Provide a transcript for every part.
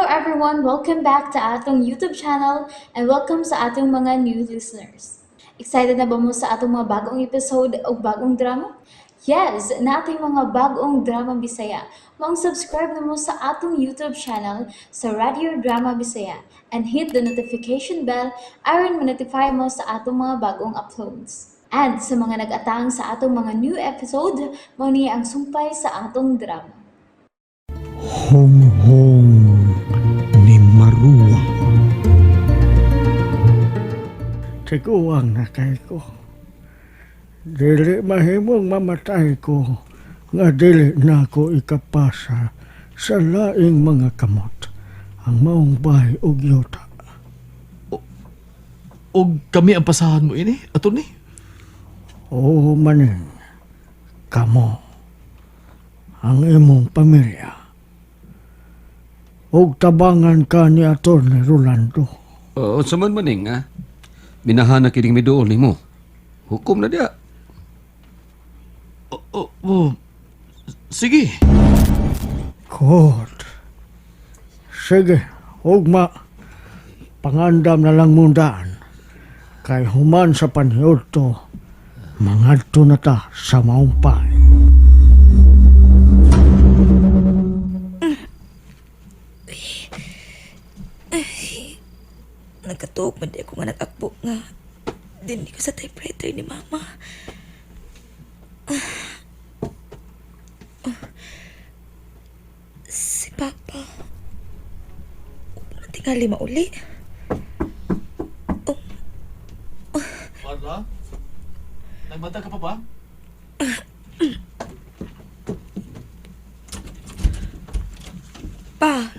everyone! Welcome back to atong YouTube channel and welcome sa atong mga new listeners. Excited na ba mo sa atong mga bagong episode o bagong drama? Yes, nating mga bagong drama Bisaya. Maong subscribe na mo sa atong YouTube channel sa Radio Drama Bisaya and hit the notification bell aron ma-notify mo sa atong mga bagong uploads. And sa mga nag-atang sa atong mga new episode, mao ni ang sumpay sa atong drama. Honghong ni Marua. Tiguang na kay ko. Dili mahimong mamatay ko nga dili na ako ikapasa sa laing mga kamot ang maong bahay og yuta. Og kami ang pasahan mo ini, attorney? Oo maning, kamo, ang imong pamilya. Og tabangan ka ni Atty. Rolando. Oo, unsa man maning, ha? Minahana kining miduol nimo. Hukom na diya. Oh, sige. Good. Sige, ugma. Pangandam na lang mundaan. Kay human sa panhiudto, mangadto na ta sa maumpay. Nagkatuog man di ako nga nag-akbo nga dinhi ko sa typewriter ni mama. Ah. Si Papa. Wala tingali mauli. Marla? Nagmata ka pa ba? Pa,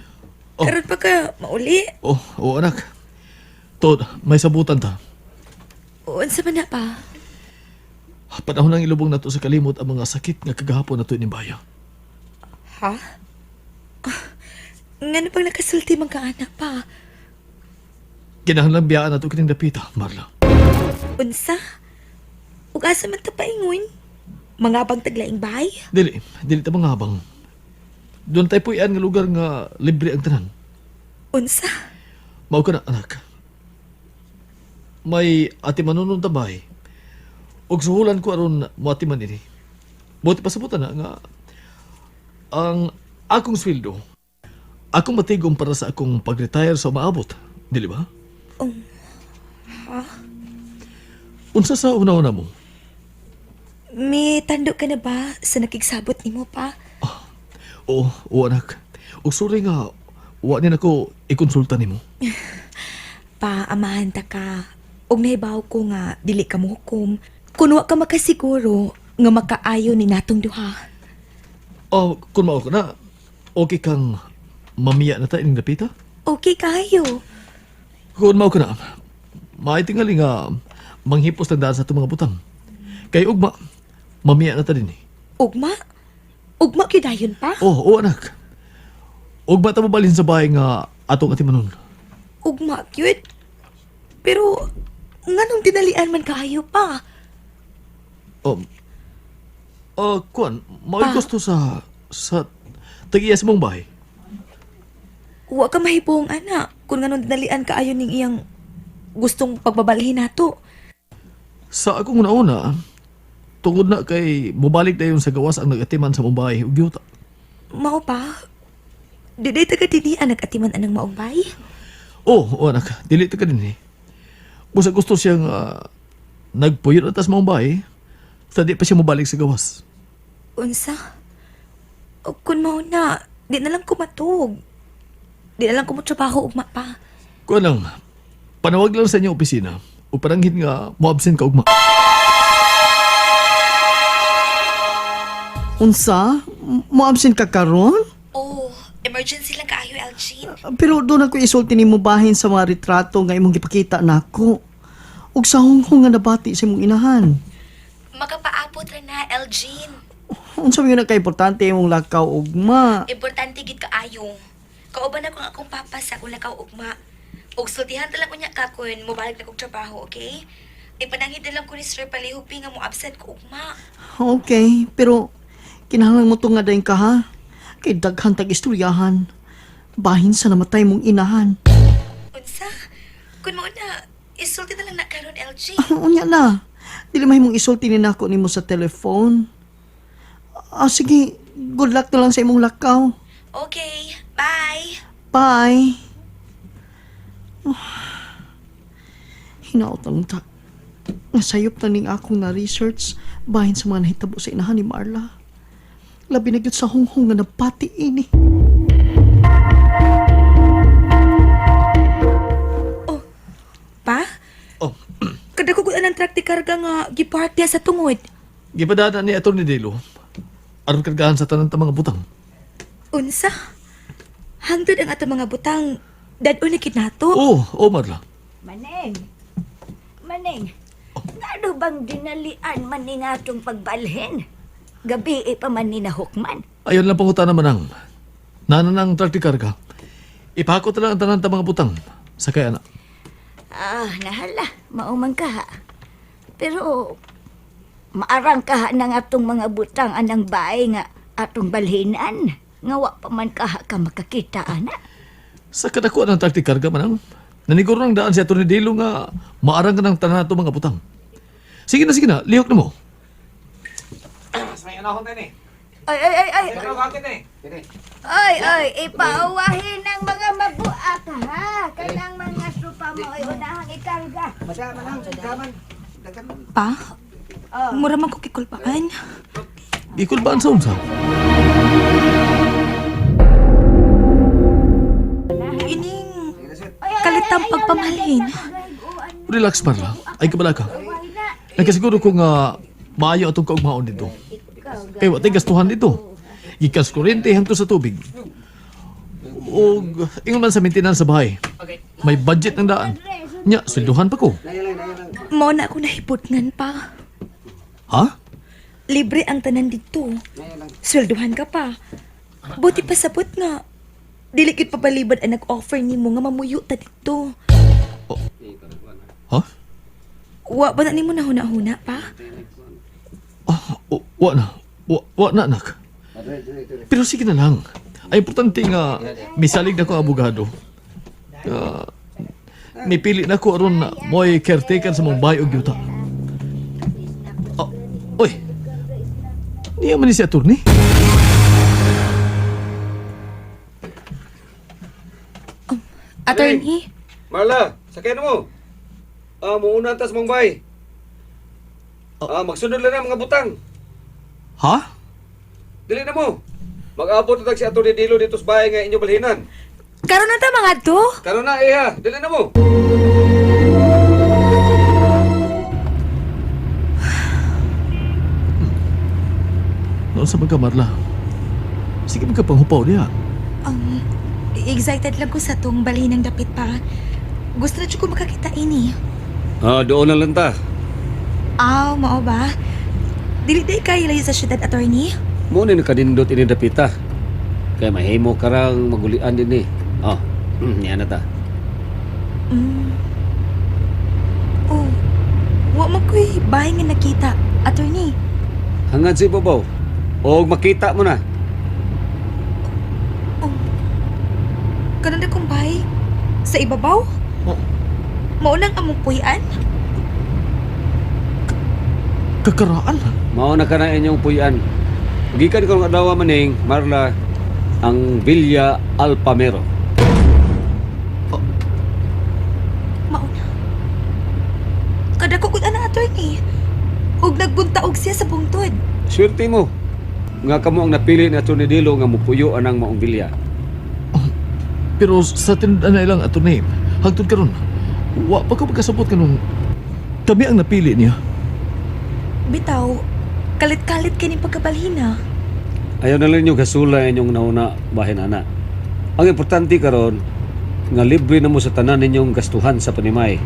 Oh. karon pa ka mauli. Oh, anak. Tod, may sabutan ta. Unsa man na pa? Panahon nang ilubong nato sa kalimot ang mga sakit nga kagahapon nato ining baya. Ha? Ah, ngano pang nakasulti man ka anak pa? Kinahanglan biyaan nato kining dapita, Marla. Unsa? Ug asa man ta paingon? Mga bang taglaing bahay? Dili, dili ta mangabang. Doon tayo puyan nga lugar nga libre ang tanan. Unsa? Mao ka na, anak. May ati manunong tambay. Og suhulan ko aron moatiman ini. Buti pasabutan na nga ang akong sweldo akong matigom para sa akong pag-retire sa umaabot. Dili ba? Ha? Unsa sa una-una mo? May tando ka na ba sa nakigsabot nimo pa? Oo, oo anak. Og sorry nga, wa ni nako ikonsulta nimo. Pa, amahan ta ka. Og nahibaw ko nga dili ka mohukom. Kun wa ka makasiguro nga makaayo ni natong duha. Oh, kung mao ka na, okay kang mamiya na ta ining dapita? Okay kayo. Kung mao ka na, maitingali nga manghipos na daan sa itong mga butang. Kay ugma, mamiya na ta din eh. Ugma? Ugma gyud dayon pa? Oh, oo anak. Ugma ta mabalhin sa bahay nga atong atimanon. Ugma gyud. Pero nganong dinalian man kaayo pa? Kuan, mao'y Pa. gusto sa tag-iya sa mong bahay. Wa ka mahibong ana kung nganong dinalian kaayo ning iyang gustong pagbabalhin nato. Sa akong una-una, tungod na kay mobalik dayon sa gawas ang nag-atiman sa mong bahay ug yuta. Mao pa? Di day taga dinhi ang nag-atiman anang maong bay? Oh, oh anak, dili ta ka din eh. Busa gusto siyang nagpuyo na tas maong bahay, sa di pa siya mobalik sa gawas. Unsa? O, kun mao na, di na lang ko matug. Di na lang ko motrabaho ugma pa. Kuan lang, panawag lang sa inyong opisina o paranghin nga mo-absent ka ugma. Unsa? Mo-absent ka karon? Oh, emergency lang kaayo, Elgin. Pero doon ako isulti nimo bahin sa mga retrato nga imong gipakita nako. Ug sa hunghong nga nabati sa imong inahan. Makapaabot ra na, Elgin. Unsa man yun ang kaimportante imong lakaw ugma? Importante gid kaayo. Kauban ako ang akong papa sa akong lakaw ugma. Ug sultihan ta lang unya ka kun mobalik na kog trabaho, okay? Ipanangit na lang ko ni Sir Palihog nga mo absent ko ugma. Okay, pero kinahanglan mo to nga dayon ka ha? Kay daghan tag istoryahan. Bahin sa namatay mong inahan. Unsa? Kun mao na, isulti na lang na karon, LG. Unya na. Dili mahimong isulti ni nako nimo sa telephone. Ah, sige, good luck na lang sa imong lakaw. Okay, bye. Bye. Oh. Hinaot ang ta. Nasayop na ning akong na-research bahin sa mga nahitabo sa inahan ni Marla. Labi na gyud sa hunghong nga nabati ini. Pa? Oh, Kada ko ang truck ti karga nga gipark diya sa tungod. gipadana ni Atty. Dilo. Aron kargahan sa tanan ta mga butang. Unsa? Hangtod ang ato mga butang dad-on na gid nato. Oh, oh Marla. Maneng, Maneng, ngano bang dinalian man ni nga atong pagbalhin? Gabi eh pa man ni nahukman. Ayon lang pangutana manang. Nana ng truck ti karga. Ipakot na lang ang tanan ta mga butang. Sakay ana. Ah, nahala, mauman ka ha. Pero, maarang ka ha ng atong mga butang anang baay nga atong balhinan. Nga wa pa man ka ha ka makakita, ana. Sa kadako ng truck ti karga manang. Naniguro ng daan si Atty. Dilo nga maarang ka ng tanan nato mga butang. Sige na, lihok na mo. Ay, ay, ay, ay. Ay, ay, ipauwahin ang mga mabuak, ha? Kanang mga supa mo ay unahang ikarga. Pa? Mura man ko kikulpaan. Gikulbaan sa unsa. Ining kalitang pagpamalhin. Relax Marla. Ay kabala ka. Nagkasiguro ko nga maayo atong kaugmaon dito. Kay wa tay gastuhan dito. Gikas kuryente hangtod sa tubig. Og ingon man sa maintenance sa bahay. May budget ng daan. Nya, swelduhan pa ko. Mao na ako nahiputngan pa. Ha? Libre ang tanan dito. Swelduhan ka pa. Buti pa sabot nga. Dili gid papalibad ang nag-offer nimo nga mamuyo ta dito. Ha? Wa ba na nimo nahuna-huna pa? Ah, wa na. Wa na, anak. Pero sige na lang. Ay, importante nga, misalig na ko ang abogado. Uh, mipili na ko aron na mo'y caretaker sa mong bahay og yuta. Oh, oy! Niya man ni si attorney. Attorney, Marla, sakyan mo. Ah, muuna tas mong bay. Ah, magsunod lang na mga butang. Ha? Dili na mo. Mag-abot na tag si Atty. Dilo dito sa bahay nga inyo balhinan. karon na ta mga to. Karon na eh ha, dili na mo. Noon sa mga Marla. Sige magkapanghupaw niya. Excited lang ko sa tong balhin ng dapit pa. Gusto na jud ko makakita ini. Ah, doon na lang ta. Aw, mao ba? Dili day kayo layo sa syudad, attorney. Mo ni nakadindot ini dapita. Kay mahimo karang magulian din eh. Oh, niya na ta. Oh, wa mo ko'y bahay nga nakita, attorney. Hangad si Bobo. Og makita mo na. Oh, kanon akong bahay sa ibabaw? Oh. Maunang among puyan? Kakaraan. Mao na ka na inyong puyan. Gikan karong adlaw maning Marla ang Villa Alpamero. Mauna. Kada ko gud ana, attorney. Ug nagbuntaog siya sa bungtod. Swerte mo nga kamo ang napili ni Atty. Dilo nga mupuyo anang maong villa. Pero sa tindan na ilang attorney, hangtod karon, wa pa ko pagkasabot kanong kami ang napili niya. Bitaw, kalit-kalit kini pagkabalhina. Ayaw na lang ninyo gasula inyong nauna bahin ana. Ang importante karon nga libre na mo sa tanan ninyong gastuhan sa panimay.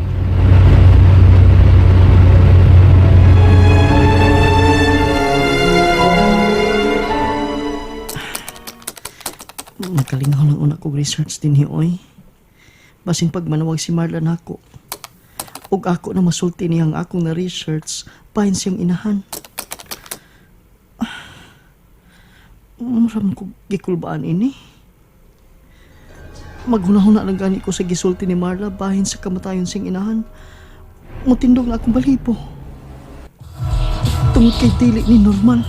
Nakalingaw lang una kog research din hi oy. Basin pag manawag si Marla nako. Ug ako na masulti niyang akong na-research bahin siyang inahan. Ah, mura man kog gikulbaan ini. Maghunahuna lang gani ko sa gisulti ni Marla bahin sa kamatayon siyang inahan. Mutindog na akong balibo. Tungod kay dili ni normal.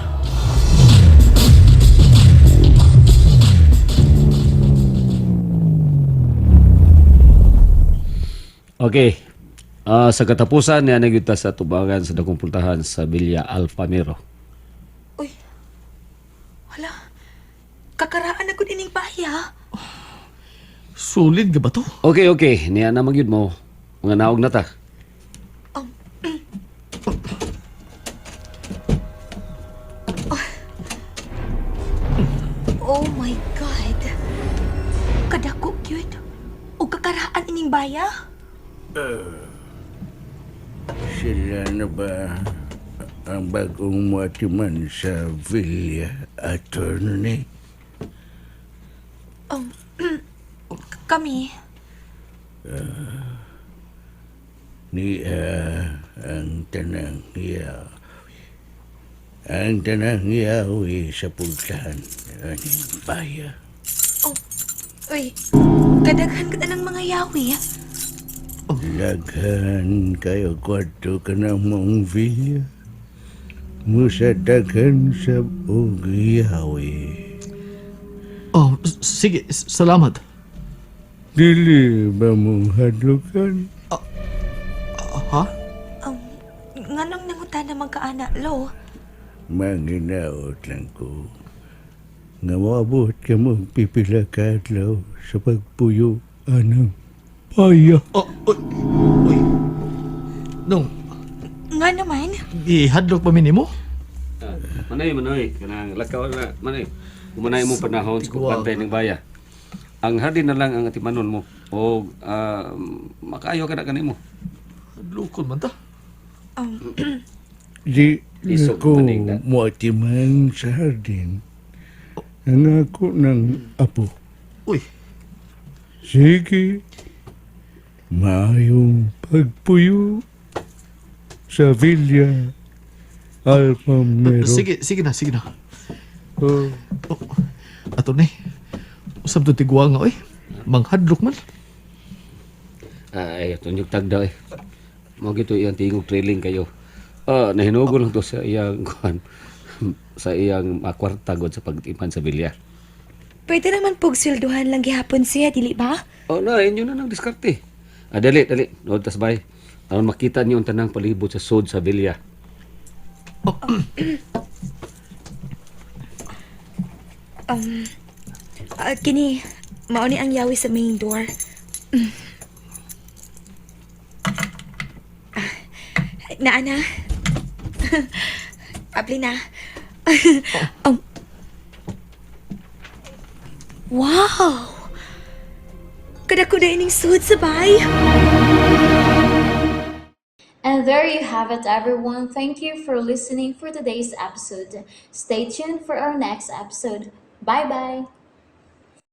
Okay. Ah, sa katapusan niya nagyud ta sa tubangan sa dakong pultahan sa Villa Alfamero. Uy. Hala. Kakaraan na gud ining baya. Sulid ka ba to? Okay, okay. Niya na magyud mo. Mga naog na ta. Oh my God. Kadako cute. O kakaraan ining baya. Sila na ba ang bagong muatiman sa Villa Attorney? Kami. Niya ang tanang iya. Ang tanang iyawi sa pultahan aning baya. Oh. Uy. Kadaghan ka ng mga yawi. Daghan kayo kwarto ka na mong villa. Musa daghan sa og iyawi. Oh, sige, salamat. Dili ba mong hadlukan? Ha? Nganong nangutan na magkaana, lo? Manginaot lang ko. Nga moabot ka mo pipila ka adlaw sa pagpuyo anang paya. Oh, uy. Uy. Nung, Nga naman. gihadlok pa minimo? Ah, Manoy, manoy. Kanang lakaw na, manoy. Umanay mo panahon sa Tigwa. pantay ng baya. Ang hardin na lang ang atimanon mo. O ah, makaayo ka na kanimo. Hadlokon man ta. Di Isog ko maning na. moatiman sa hardin. Ang ako ng apo. Uy, Sige, maayong pagpuyo sa Villa Alpamero. sige, sige na, sige na. Oh. Oh, ato ni. Usab to tigwa nga, oy. Manghadlok man. Ah, ay, tunyog tagda eh. Mo gito iyang tingog trailing kayo. Ah, nahinugo lang to sa iyang kuan sa iyang kwarta god sa pagtiman sa bilya. Pwede naman pugsilduhan lang gihapon siya, dili ba? Oh, na inyo na nang diskarte. Ah, dali, dali. Nood tas bay. Aron makita niyo ang tanang palibot sa sod sa bilya. Ah, kini, mao ni ang yawi sa main door. Mm. Ah, naa na. Abli na. Wow! Kadako na ining sud sa bay. And there you have it, everyone. Thank you for listening for today's episode. Stay tuned for our next episode. Bye bye.